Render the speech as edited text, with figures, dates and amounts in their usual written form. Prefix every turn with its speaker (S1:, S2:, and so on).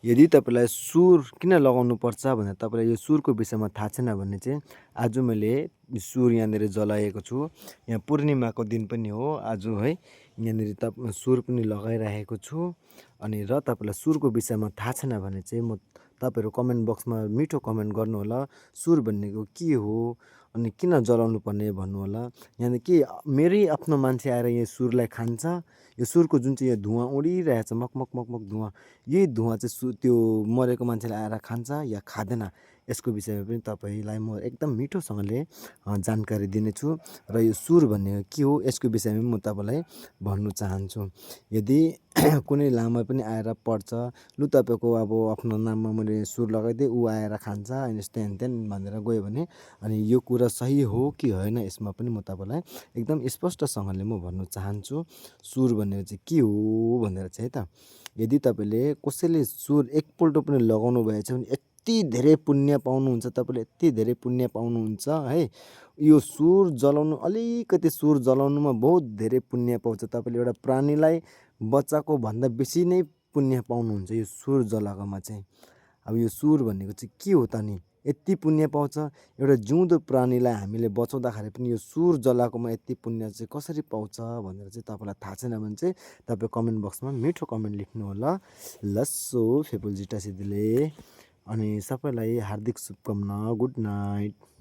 S1: यदि तपाईँलाई सुर किन लगाउनुपर्छ भनेर तपाईँलाई यो सुरको विषयमा थाहा छैन भने चाहिँ आज मैले सुर यहाँनिर जलाएको छु। यहाँ पूर्णिमाको दिन पनि हो आज है। यहाँनिर सुर पनि लगाइरहेको छु। अनि र तपाईँलाई सुरको विषयमा थाहा छैन भने चाहिँ म तपाईँहरू कमेन्ट बक्समा मिठो कमेन्ट गर्नुहोला। सुर भनेको के हो अनि किन जलाउनु पर्ने भन्नुहोला। यहाँनिर के मेरै आफ्नो मान्छे आएर यो सुरलाई खान्छ। यो सुरको जुन चाहिँ यो धुवाँ उडिरहेछ मकमक मकमक धुवाँ, यही धुवाँ चाहिँ त्यो मरेको मान्छेले आएर खान्छ या खाँदैन, यसको विषयमा पनि तपाईँलाई म एकदम मिठोसँगले जानकारी दिनेछु। र यो सुर भनेको के हो यसको विषयमा पनि म तपाईँलाई भन्नु चाहन्छु। यदि कुनै लामा पनि आएर पढ्छ, लु तपाईँको अब आफ्नो नाममा मैले सुर लगाइदिएँ, ऊ आएर खान्छ अनि यस्तो हेनतेन भनेर गयो भने अनि यो कुरा सही हो कि होइन यसमा पनि म तपाईँलाई एकदम स्पष्टसँगले म भन्नु चाहन्छु। सुर भनेको चाहिँ के हो भनेर चाहिँ है त। यदि तपाईँले कसैले सुर एकपल्ट पनि लगाउनु भएछ भने यति धेरै पुण्य पाउनुहुन्छ, तपाईँले यति धेरै पुण्य पाउनुहुन्छ है। यो सुर जलाउनु, अलिकति सुर जलाउनुमा बहुत धेरै पुण्य पाउँछ। तपाईँले एउटा प्राणीलाई बच्चाको भन्दा बेसी नै पुण्य पाउनुहुन्छ यो सुर जलाएकोमा चाहिँ। अब यो सुर भनेको चाहिँ के हो त नि, यति पुण्य पाउँछ। एउटा जिउँदो प्राणीलाई हामीले बचाउँदाखेरि पनि यो सुर जलाएकोमा यति पुण्य चाहिँ कसरी पाउँछ भनेर चाहिँ तपाईँलाई थाहा छैन भने चाहिँ तपाईँ कमेन्ट बक्समा मिठो कमेन्ट लेख्नु होला। लस्सो फेपुल जिटा सिद्धीले। अनि सबैलाई हार्दिक शुभकामना। Good night.